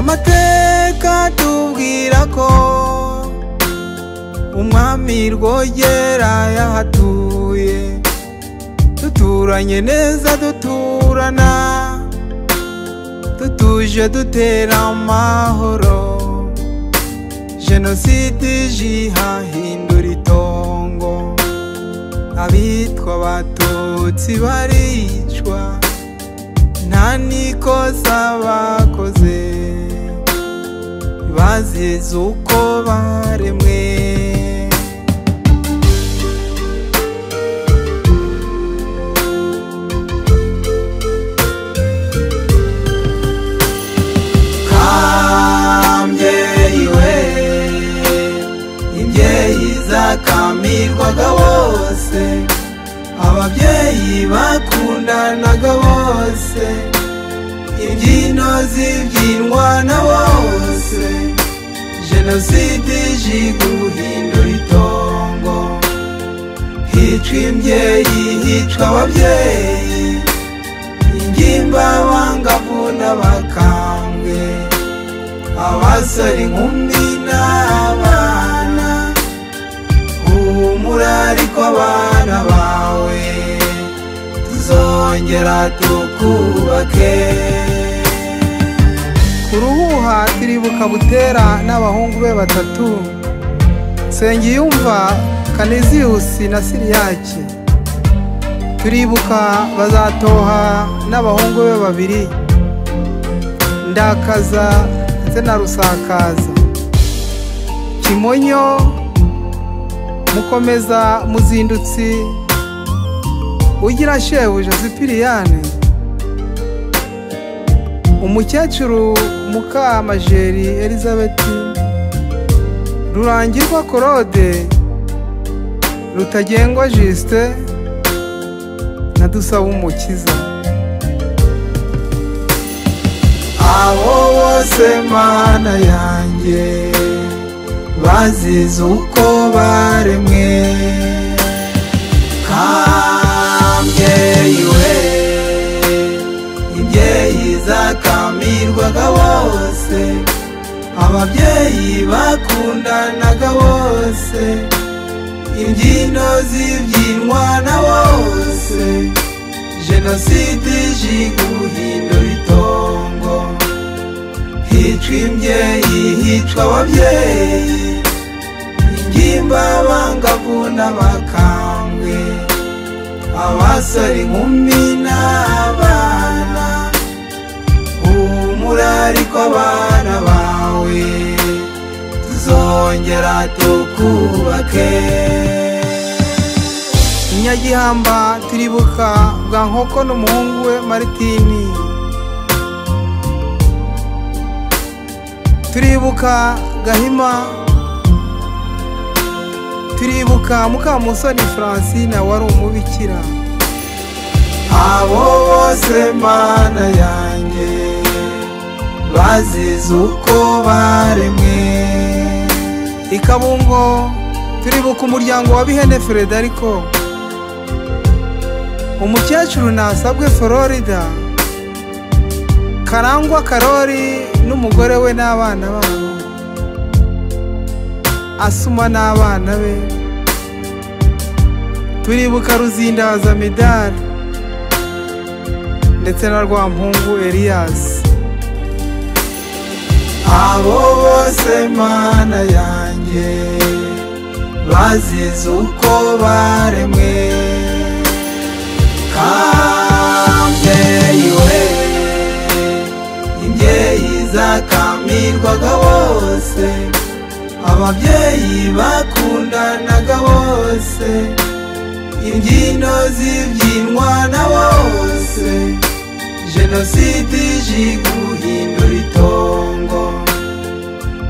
Amateka tubwira ko umwami Rwogera yahatuye, duturanye neza duturana, tutuje dutera amahoro. Jenoside ije ihahindura itongo, abitwa abatutsi baricwa nta n'ikosa bakoze, bazize uko baremwe. Kambyeyi we, imbyeyi zakamirwaga bose, ababyeyi bakundanaga bose, imbyino zibyinwa na bose. Jenoside ije guhindura itongo, hicwa imbyeyi hicwa ababyeyi, ingimba abangavu n'abakambwe, abasore inkumi n'abana. Humura ariko abana bawe tuzongera tukubake. Ku Ruhuha turibuka Butera n'abahungu be batatu, Nsengiyumva, Kaniziyusi na Siriyaki. Turibuka Bazatoha n'abahungu be babiri, Ndakaza ndetse na Rusakaza. Kimonyo, Mukomeza, Muzindutsi, Ugira shebuja Sipiriyane, umukecuru Mukamajeri Elizabeth, Rurangirwa Claude, Rutagengwa Justin na Dusabumukiza. Abo bose Mana yanjye bazize uko baremwe. Kambyeyi we, imbyeyi zakamirwaga bose, ababyeyi bakundanaga bose, imbyino zibyinwa na bose. Jenoside ije guhindura itongo, hicwa imbyeyi hicwa ababyeyi, ingimba abangavu n'abakambwe, abasore inkumi n'abana. Humura ariko abana bawe tuzongera tukubake. Inyagihamba turibuka Bwankoko n'umuhungu we Maritini. Turibuka Gahima, turibuka Mukamusoni Francine wari umubikira. Abo bose Mana yanjye bazize uko baremwe. Ikabungo turibuka umuryango wa Bihene Frederico, umukecuru Nasabwe Florida, Karangwa Karori n'umugore we n'abana babo, Asuma n'abana be. Turibuka Ruzindaza Medard ndetse na Rwampungu Elias. Abo bose Mana yanjye bazize uko baremwe. Kambyeyi we, imbyeyi zakamirwaga bose, ababyeyi bakundanaga bose, imbyino zibyinwa na bose. Jenoside ije guhindura itongo,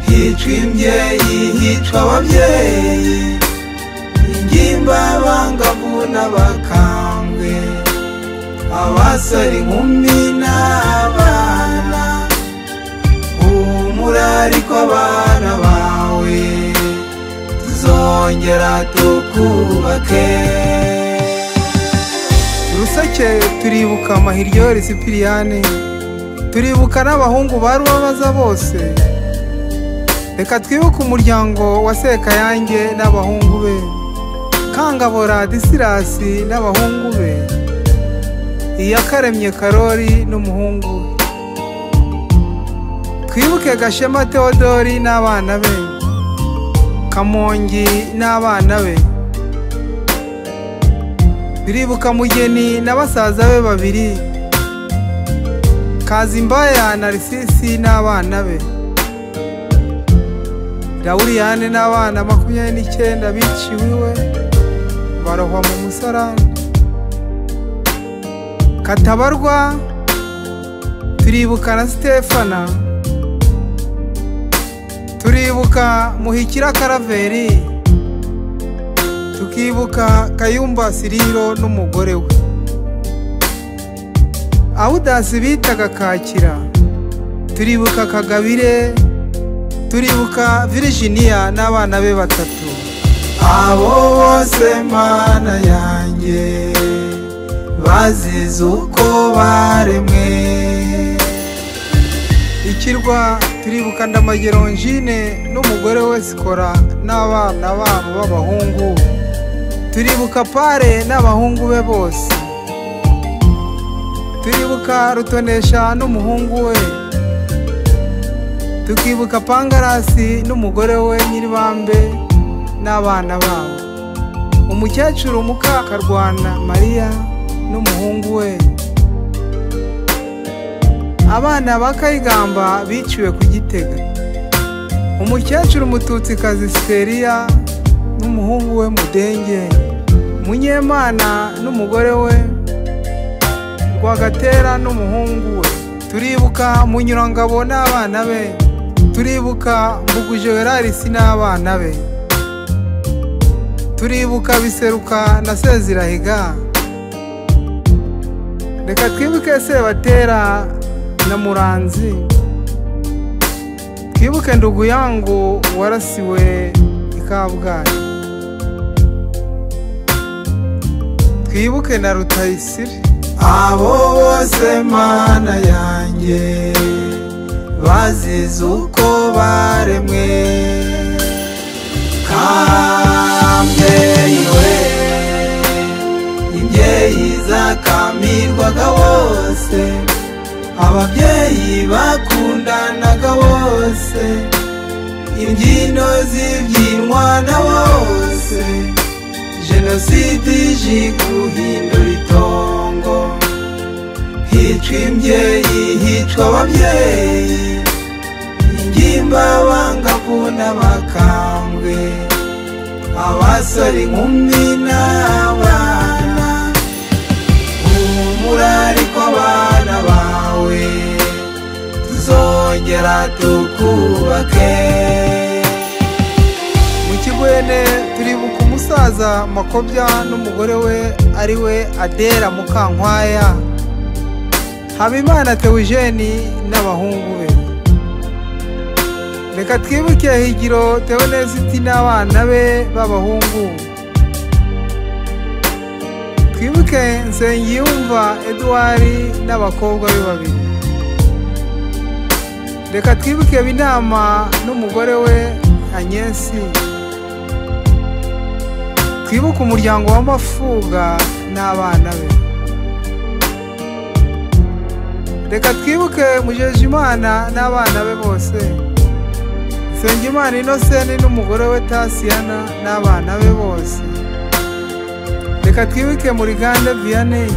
hicwa imbyeyi hicwa ababyeyi, ingimba abangavu n'abakambwe, abasore inkumi n'abana. Humura ariko abana bawe tuzongera tukubake. Rusake turibuka Mahiryori Sipiriyane, Turibuka n'abahungu ba Rubabaza bose. Reka twibuke umuryango wa Sekayange n'abahungu be, Kangabo Radisilasi n'abahungu be, Iyakaremye Karori n'umuhungu we. Twibuke Gashema Theodori n'abana be, Kamongi n'abana be. Turibuka Mugeni na basaza be babiri, Kazimbaya na Risisi n'abana be, Rawuriyane n'abana 29 biciwe iwe barohwa mu musarani. Katabarwa turibuka na Stefana. Turibuka Muhikira Karaveri, tukibuka Kayumba Siriro n'umugore we. Awudasi bitaga Kakira, turibuka Kagabire, turibuka Virginia n'abana be batatu. Abo bose Mana yanjye bazize uko baremwe. Ikirwa turibuka Ndamageronjine n'umugore we Sikora n'abana babo b'abahungu. Turibuka Pare n'abahungu be bose. Turibuka Rutonesha n'umuhungu we. Tukibuka Pangarasi n'umugore we Nyiribambe n'abana babo. Umukecuru Mukakarwana Mariya n'umuhungu we. Abana ba Kayigamba biciwe ku Gitega. Umukecuru Mututsikazi Siteria n'umuhungu we Mudenge, Munyemana n'umugore we, Rwagatera n'umuhungu we. Turibuka Munyurangabo n'abana be. Turibuka Mbuguje Werarisi n'abana be. Turibuka Biseruka na Sezirahiga. Reka twibuke Sebatera na Muranzi. Twibuke ndugu yangu warasiwe i Kabgayi. Twibuke na Rutayisire. Abo bose Mana yanjye bazize uko baremwe. Kambyeyi we, imbyeyi zakamirwaga bose, ababyeyi bakundanaga bose, imbyino zibyinwa na bose. Jenoside ije guhindura itongo, hicwa imbyeyi, hicwa ababyeyi, ingimba abangavu n'abakambwe, abasore inkumi n'abana. Humura ariko abana bawe tuzongera tukubake. Mu Kigwene turibuka umusaza Makobya n'umugore we ari we Adera Mukankwaya, Habimana Theogene n'abahungu be. Reka twibuke Higiro Theonesiti n'abana be b'abahungu. Twibuke Nsengiyumva Edouard n'abakobwa be babiri. Reka twibuke Binama n'umugore we Agnesi. Twibuke umuryango w'Amafuga n'abana be. Reka twibuke Mujejimana n'abana be bose, Nsengimana Innocent n'umugore we Tasiana n'abana be bose. Reka twibuke Murigande Vianney,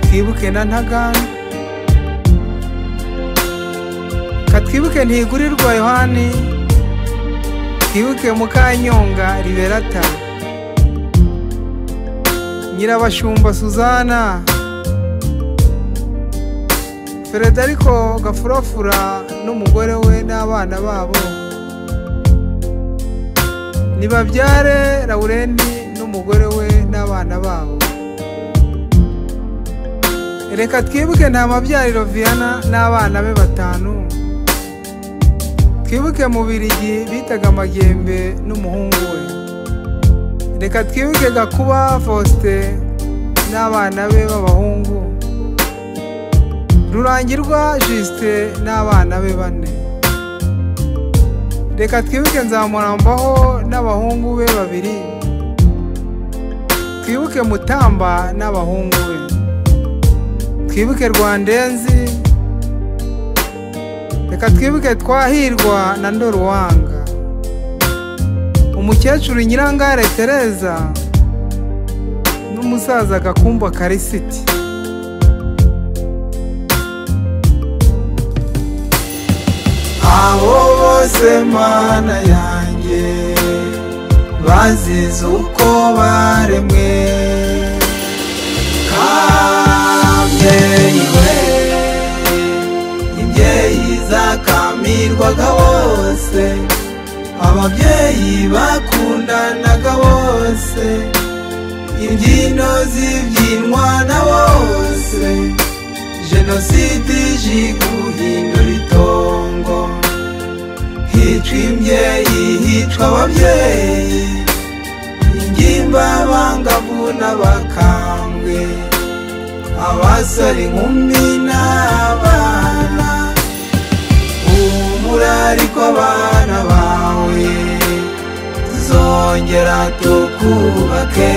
twibuke na Ntaganda. Reka twibuke Ntigurirwa Yohani, twibuke Mukanyonga Liberata, Nyirabashumba Suzana, Federico Gafurafura n'umugore we n'abana babo, Nibabyare Laureni n'umugore we n'abana babo. Reka twibuke Ntamabyariro Viana n'abana be 5. Twibuke Mubirigi bitaga Magembe n'umuhungu we. Reka twibuke Gakuba Faustin n'abana be b'abahungu. Rurangirwa Justin n'abana be 4. Reka twibuke Nzamurambaho n'abahungu be 2. Twibuke Mutamba n'abahungu be. Twibuke Rwandenzi. Reka twibuke Twahirwa na Ndoruwanga. Umukecuru Nyirangare Tereza n'umusaza Gakumba Karisiti. Abo bose Mana yanjye bazize uko baremwe. Kambyeyi we, imbyeyi zakamirwaga bose, ababyeyi bakundanaga bose, imbyino zibyinwa na bose. Jenoside ije guhindura itongo, hicwa imbyeyi, hicwa ababyeyi, ingimba, abangavu n'abakambwe, abasore, inkumi n'abana. Humura ariko abana bawe tuzongera tukubake.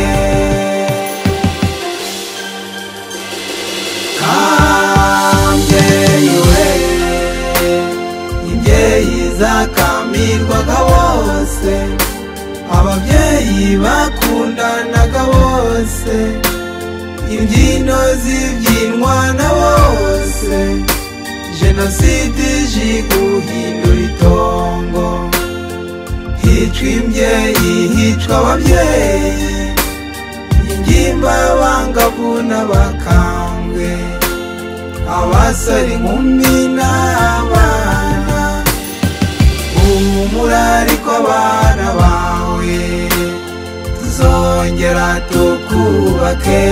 Kambyeyi we, imbyeyi zakamirwaga bose, ababyeyi bakundanaga bose, imbyino zibyinwa na bose. Jenoside ije guhindura itongo, hicwa imbyeyi, hicwa ababyeyi, ingimba, abangavu n'abakambwe, abasore, inkumi n'abana. Humura ariko abana bawe tuzongera tukubake.